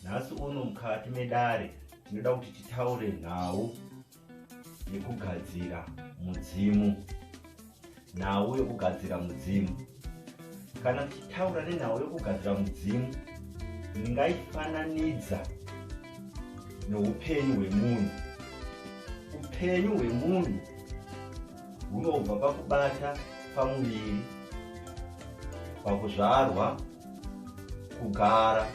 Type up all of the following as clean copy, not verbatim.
Nhasi uno mukati medare tinoda kuti titaure nhau yekugadzira mudzimu. Nhau yekugadzira mudzimu. Kana tichitaura nenhau yekugadzira mudzimu, ndingaifananidza neupenyu hwemunhu. Upenyu hwemunhu hunobva pakubata pamuviri, pakuzvarwa, kugara,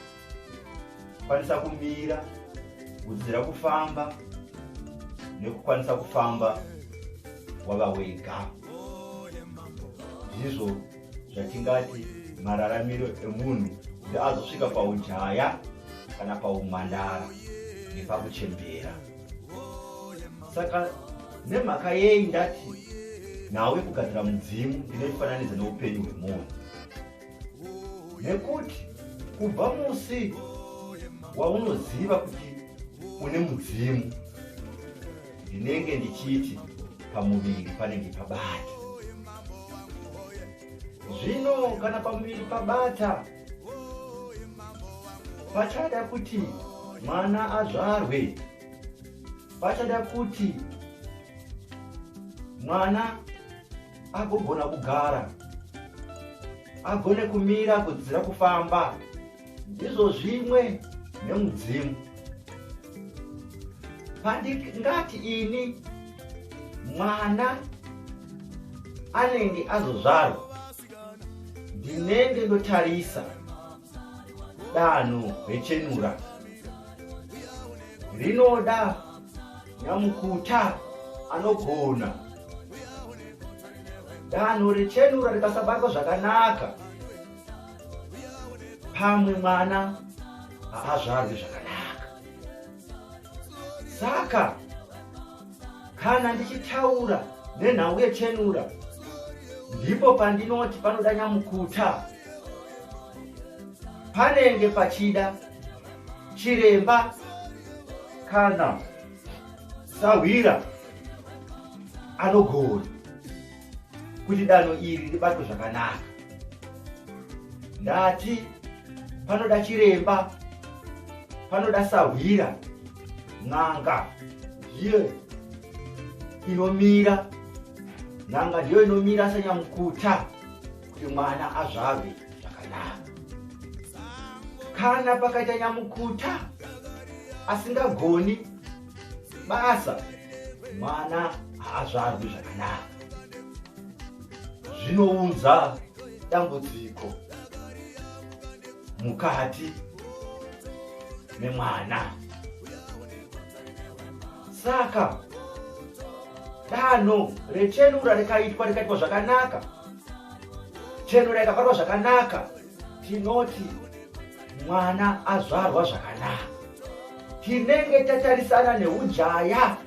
kukwanisa kumira, kudzidzira kufamba nekukwanisa kufamba wava wega. Ndizvo zvatingati mararamiro emunhu kuti azosvika paujaya kana paumhandara nepakuchembera. Saka nemhaka yei ndati nhau yekugadzira mudzimu ndinoifananidza neupenyu hwemunhu? Nekuti kubva musi waunoziva kuti une mudzimu, ndinenge ndichiti pamuviri panenge pabata. Zvino kana pamuviri pabata, pachada kuti mwana azvarwe, pachada kuti mwana agogona kugara, agone kumira, agodzidzira kufamba. Ndizvo zvimwe nemudzimu. Pandingati ini mwana anenge azozvarwa, ndinenge ndotarisa danho rechenura rinoda nyamukuta anogona. Danho rechenura rikasabatwa zvakanaka, pamwe mwana haazvarwi zvakanaka. Saka kana ndichitaura nenhau yechenura, ndipo pandinoti panoda nyamukuta, panenge pachida chiremba kana sahwira anogona kuti danho iri ribatwe zvakanaka. Ndati panoda chiremba, panoda sahwira, n'anga ndiyo inomira, n'anga ndiyo inomira sanyamukuta kuti mwana azvarwe zvakanaka. Kana pakaita nyamukuta asingagoni basa, mwana haazvarwi zvakanaka, zvinounza dambudziko mukati memwana. Saka danho rechenura rikaitwa rikaitwa zvakanaka, chenura ikabatwa zvakanaka, tinoti mwana azvarwa zvakanaka. Tinenge tatarisana neujaya,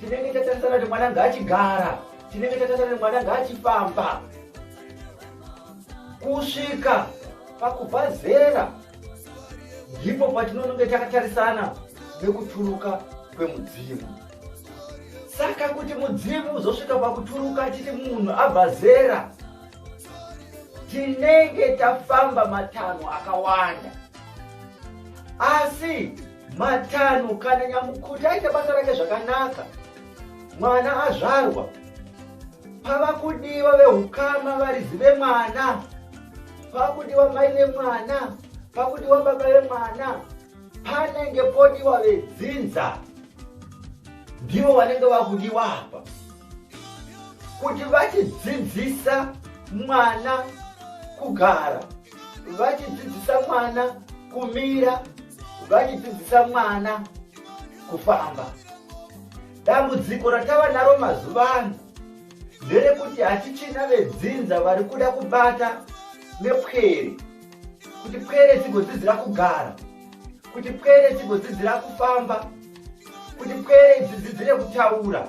tinenge tatarisana kuti mwana ngaachigara, tinenge tatarisana kuti mwana ngaachifamba kusvika pakubva zera. Ndipo patinonge takatarisana nekuturuka kwemudzimu. Saka kuti mudzimu uzosvika pakuturuka titi munhu abva zera, tinenge tafamba matanho akawanda. Asi matanho, kana nyamukuta aita basa rake zvakanaka, mwana azvarwa, pava kudiwa veukama, varidzi vemwana, pakudiwa mai vemwana, pakudiwa baba vemwana, panenge podiwa vedzinza, ndivo vanenge vakudiwa apa kuti vachidzidzisa mwana kugara, vachidzidzisa mwana kumira, vachidzidzisa mwana kufamba. Dambudziko ratava naro mazuva ano nderekuti hatichina vedzinza vari kuda kubata nepwere, kuti pwere dzigodzidzira kugara, kuti pwere dzigodzidzira kufamba, kuti pwere dzidzidzire kutaura,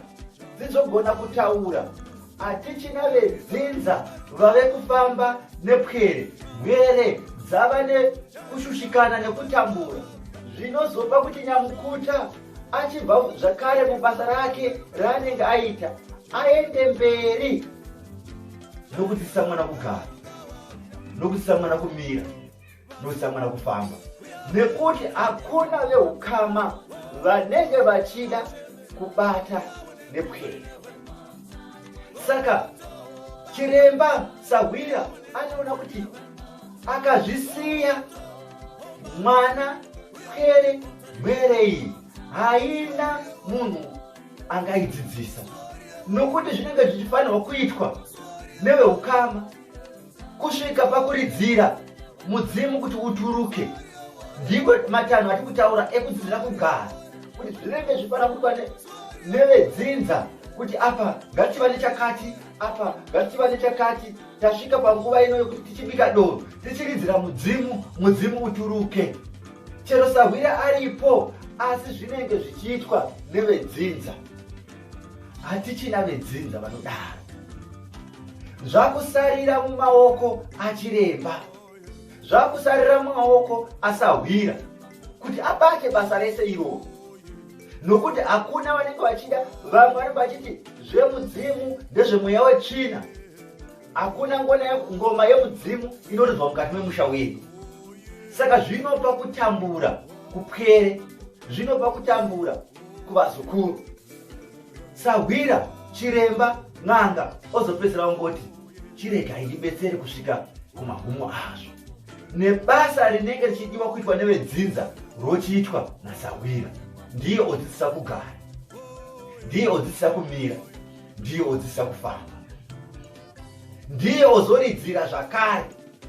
dzizogona kutaura. Hatichina vedzinza vave kufamba nepwere, pwere dzava nekushushikana nekutambura, zvinozopa kuti nyamukuta achibva zvakare mubasa rake raanenge aita aende mberi nokudzidzisa mwana kugara, nokudzidzisa mwana kumira, nokudzidzisa mwana kufamba. Nekuti hakuna veukama vanenge vachida kubata nepwere. Saka chiremba sahwira anoona kuti akazvisiya mwana pwere mhwere iyi haina munhu angaidzidzisa nokuti zvinenge zvichifanirwa kuitwa neveukama kusvika pakuridzira mudzimu kuti uturuke. Ndiko matanho ati kutaura ekudzidzira kugara, kuti zvinenge zvifanira kuitwa nevedzinza, kuti apa ngativa nechakati, apa ngativa nechakati. Tasvika panguva ino yekuti tichibika doro, tichiridzira mudzimu, mudzimu uturuke. Chero sahwira aripo, asi zvinenge zvichiitwa nevedzinza. Hatichina vedzinza vanodaro. Zvakusarira mumaoko achiremba, zvakusarira mumaoko asahwira kuti abate basa rese iroro, nokuti hakuna vanenge vachida. Vamwe vanenge vachiti zvemudzimu ndezvemweya wetsvina. Hakuna ngoma yemudzimu inoridzwa mukati memusha wedu. Saka zvinopa kutambura kupwere, zvinopa kutambura kuvazukuru. Sahwira, chiremba, n'anga ozopedzisira ongoti chiregai ndibetsere kusvika kumagumo azvo, nebasa rinenge richidiwa kuitwa nevedzinza rochiitwa nasahwira. Ndiye odzidzisa kugara, ndiye odzidzisa kumira, ndiye odzidzisa kufamba, ndiye ozoridzira zvakare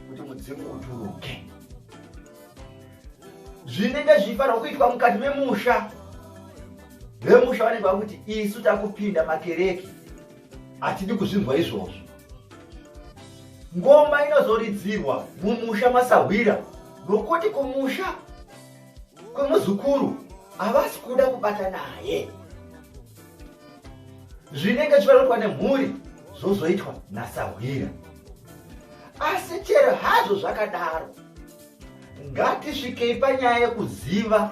kuti mudzimu uturuke. Zvinenge zvichifanirwa kuitwa mukati memusha, vemusha vanenge vakuti isu takupinda makereke, hatidi kuzvinzwa izvozvo. Ngoma inozoridzirwa mumusha masahwira, nokuti kumusha kwemuzukuru havasi kuda kubata naye. Zvinenge zvichifanira kuitwa nemhuri zvozoitwa nasahwira. Asi chero hazvo zvakadaro, ngatisvikei panyaya yekuziva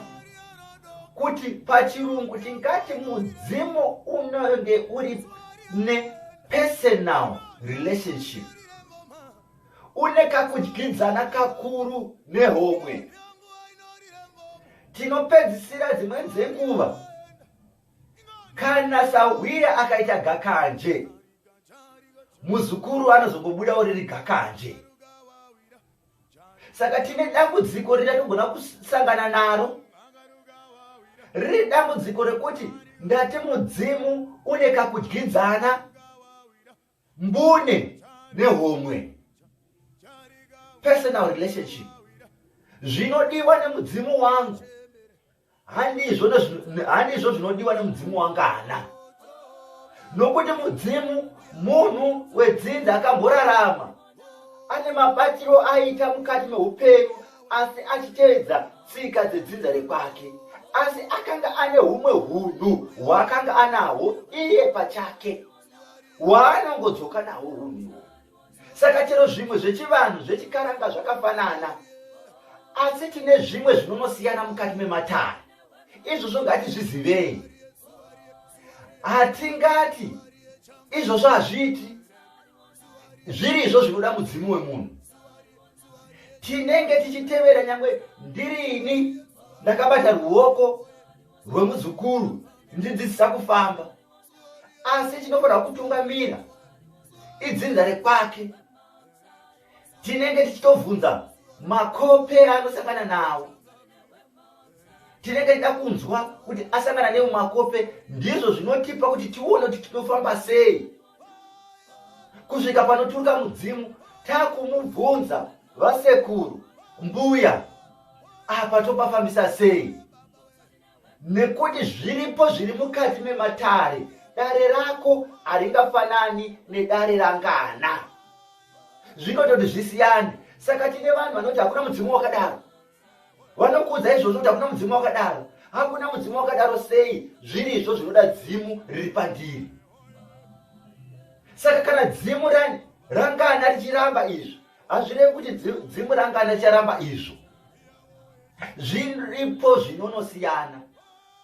kuti pachirungu tingati mudzimu unenge uri nepersonal relationship, une kakudyidzana kakuru nehomwe. Tinopedzisira dzimweni dzenguva kana sahwira akaita gakanje, muzukuru anozongobudawo riri gakanje. Saka tine dambudziko riratogona kusangana naro, riri dambudziko rekuti ndati mudzimu une kakudyidzana mbune nehomwe, personal relationship. Zvinodiwa nemudzimu wangu handizvo zvinodiwa nemudzimu wangana, nokuti mudzimu munhu wedzinza akamborarama, ane mabatiro aita mukati meupenyu, asi achitevedza tsika dzedzinza rekwake, asi akanga ane humwe hunhu hwaakanga anahwo iye pachake hwaanongodzoka nahwo hunhu ihwohwo. Saka chero zvimwe zvechivanhu zvechikaranga zvakafanana, asi tine zvimwe zvinonosiyana mukati mematare. Izvozvo ngatizvizivei. Hatingati izvozvo hazviiti, zviri izvo zvinoda mudzimu wemunhu. Tinenge tichitevera, nyangwe ndirini ndakabata ruoko rwemuzukuru ndidzidzisa kufamba, asi chinofanira kutungamira idzinza rekwake. Tinenge tichitovhunza makope aanosangana nawo, tinenge tida kunzwa kuti asangana neu makope. Ndizvo zvinotipa kuti tione kuti tinofamba sei kusvika panoturuka mudzimu. Takumubvunza vasekuru, mbuya, apa topafambisa sei? Nekuti zviripo zviri mukati mematare, dare rako haringafanani nedare rangana, zvinototi zvisiyane. Saka tine vanhu vanoti hakuna mudzimu wakadaro, vanokuudza izvozvo kuti hakuna mudzimu wakadaro. Hakuna mudzimu wakadaro sei zviri izvo zvinoda dzimu riri pandiri? Saka kana dzimu rangana richiramba izvo, hazvirevi kuti dzimu rangana richaramba izvo. Zviripo zvinonosiyana.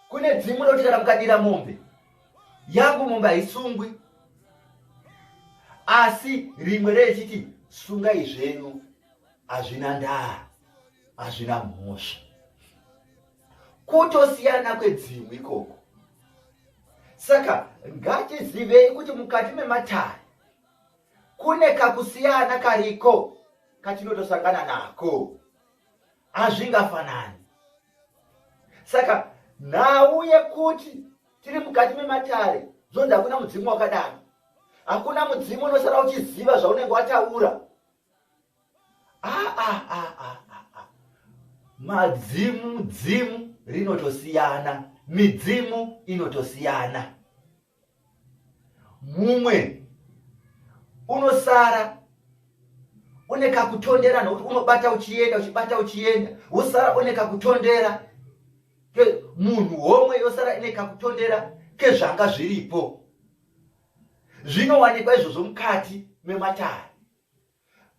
Kune dzimu rekuti kana mukadira mombe yangu, mombe haisungwi, asi rimwe rechiti sungai zvenyu, hazvina ndaa, hazvina mhosva. Kutosiyana kwedzimu ikoko. Saka ngatizivei kuti mukati mematare kune kakusiyana kariko katinotosangana nako, hazvingafanani. Saka nhau yekuti tiri mukati mematare zvonzi hakuna mudzimu wakadaro, hakuna mudzimu unosara uchiziva zvaunenge wataura. Ah, ah, ah, ah, ah. Madzimu, dzimu rinotosiyana, midzimu inotosiyana. Mumwe unosara une kakutondera nokuti unobata uchienda, uchibata uchienda, wosara une kakutondera munhu homwe yosara ine kakutondera kezvanga zviripo. Zvinowanikwa izvozvo mukati mematare.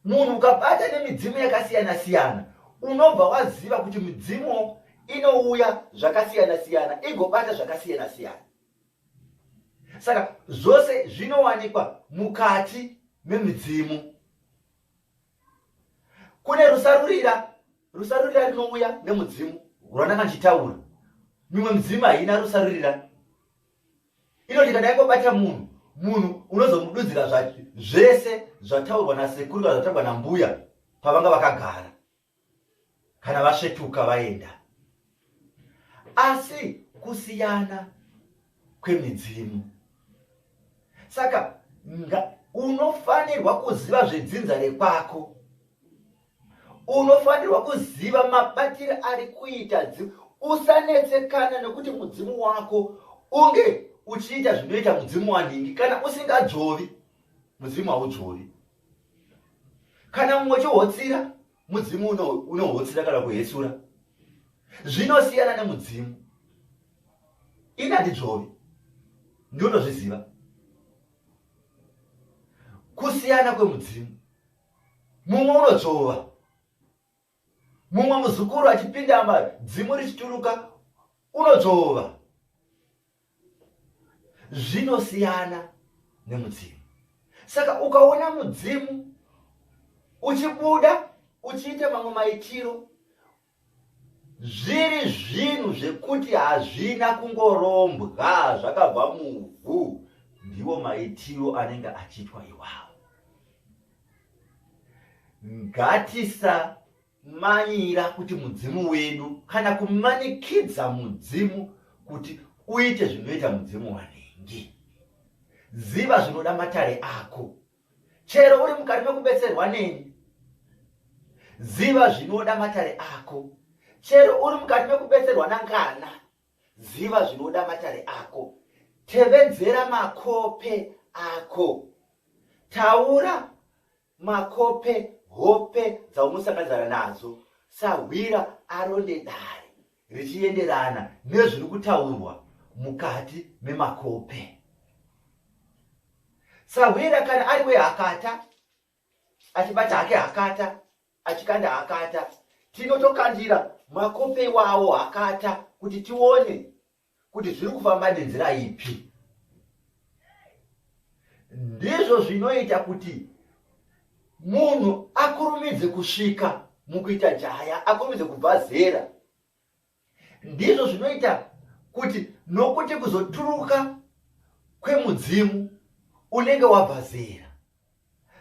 Munhu ukabata nemidzimu yakasiyana siyana unobva waziva kuti midzimu inouya zvakasiyana siyana igobata zvakasiyana siyana. Saka zvose zvinowanikwa mukati memidzimu. Kune rusarurira, rusarurira rinouya nemudzimu rwandanga ndichitaura. Mimwe midzimu haina rusarurira, inoti kana yangobata munhu, munhu unozomududzira zvese zvataurwa nasekuru kana zvataurwa nambuya pavanga vakagara kana vasvetuka vaenda. Asi kusiyana kwemidzimu. Saka unofanirwa kuziva zvedzinza rekwako, unofanirwa kuziva mabatiro ari kuita dzimu. Usanetsekana nekuti mudzimu wako unge uchiita zvinoita mudzimu wanhingi. Kana usingadzvovi, mudzimu haudzvovi. Kana mumwe uchihotsira, mudzimu unohotsira kana kuhetsura. Zvinosiyana nemudzimu. Ini handidzvovi, ndinotozviziva kusiyana kwemudzimu. Mumwe unodzvova, mumwe muzukuru achipinda amba dzimu richituruka unodzvova. Zvinosiyana nemudzimu. Saka ukaona mudzimu uchibuda uchiita mamwe maitiro, zviri zvinhu zvekuti hazvina kungorombwa, zvakabva muvhu, ndiwo maitiro anenge achiitwa iwawo. Ngatisamanyira kuti mudzimu wedu kana kumanikidza mudzimu kuti uite zvinoita mudzimu wanhingi. Ziva zvinoda matare ako. Chero uri mukati mekubetserwa neni, ziva zvinoda matare ako. Chero uri mukati mekubetserwa nangana, ziva zvinoda matare ako. Tevedzera makope ako. Taura makope, hope dzaunosanganidzana nadzo. Sahwira aronde dare richienderana nezviri kutaurwa mukati memakope. Sahwira kana ari wehakata, achibata hake hakata, achikanda hakata, tinotokandira makope iwawo hakata kuti tione kuti zviri kufamba nenzira ipi. Ndizvo zvinoita kuti munhu akurumidze kusvika mukuita jaya, akurumidze kubva zera. Ndizvo zvinoita kuti nokuti kuzoturuka kwemudzimu unenge wabva zera.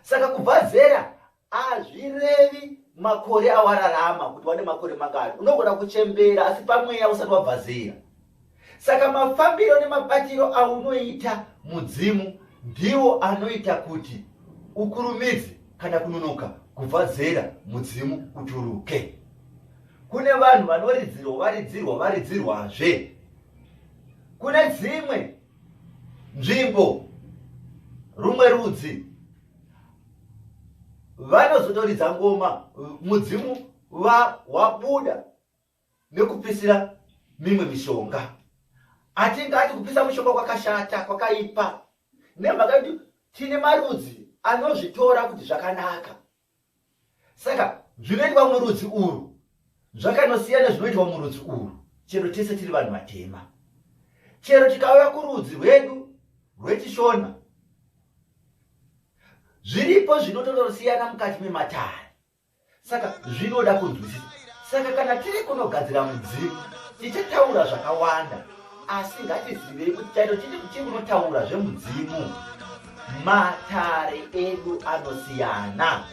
Saka kubva zera hazvirevi makore awararama kuti wane makore mangani. Unogona kuchembera asi pamweya usati wabva zera. Saka mafambiro nemabatiro aunoita mudzimu ndiwo anoita kuti ukurumidze kana kunonoka kubva zera mudzimu uturuke. Kune vanhu vanoridzirwa, varidzirwa, varidzirwazve. Kune dzimwe nzvimbo, rumwe rudzi vanozotoridza ngoma mudzimu wabuda nekupisira mimwe mishonga. Hatingati kupisa mushonga kwakashata, kwakaipa, nemhaka yekuti tine marudzi anozvitora kuti zvakanaka. Saka zvinoitwa murudzi urwu zvakanosiyana zvinoitwa murudzi urwu, chero tese tiri vanhu vatema. Chero tikauya kurudzi rwedu rwechiShona, zviripo zvinototosiyana mukati mematare. Saka zvinoda kunzwisisa. Saka kana tiri kunogadzira mudzimu, Tichataura zvakawanda asi ngatizivei kuti chaito chiri kunotaura zvemudzimu. Matare edu anosiyana.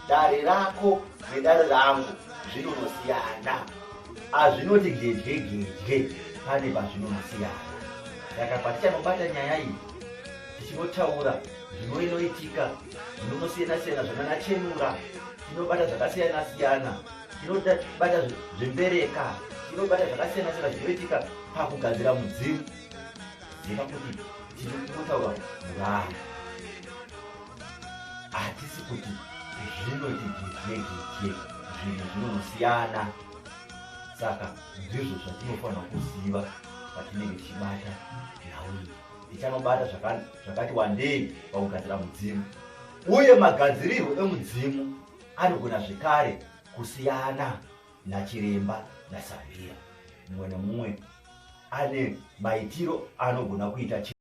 Dare rako nedare rangu zvinonosiyana. Azvinoti gedye gedye pane pazvinonosiyana. Saka patichanobata nyaya iyi tichinotaura zvinoinoitika zvinonosiyana-siyana zvananachenura tinobata zvakasiyana-siyana tinobata zvembereka tinobata zvakasiyana siyana zvinoitika pakugadzira mudzimu ziva kuti tiri kunotaura murari hatisi kuti zvinoti gedye gedye zvinhu zvinonosiyana saka ndizvo zvatinofanira kuziva patinenge tichibata nhau iyi tichanobata zvakati wandei pakugadzira mudzimu uye magadzirirwo emudzimu anogona zvekare kusiyana nachiremba nasavhiya mumwe nemumwe ane maitiro anogona kuita.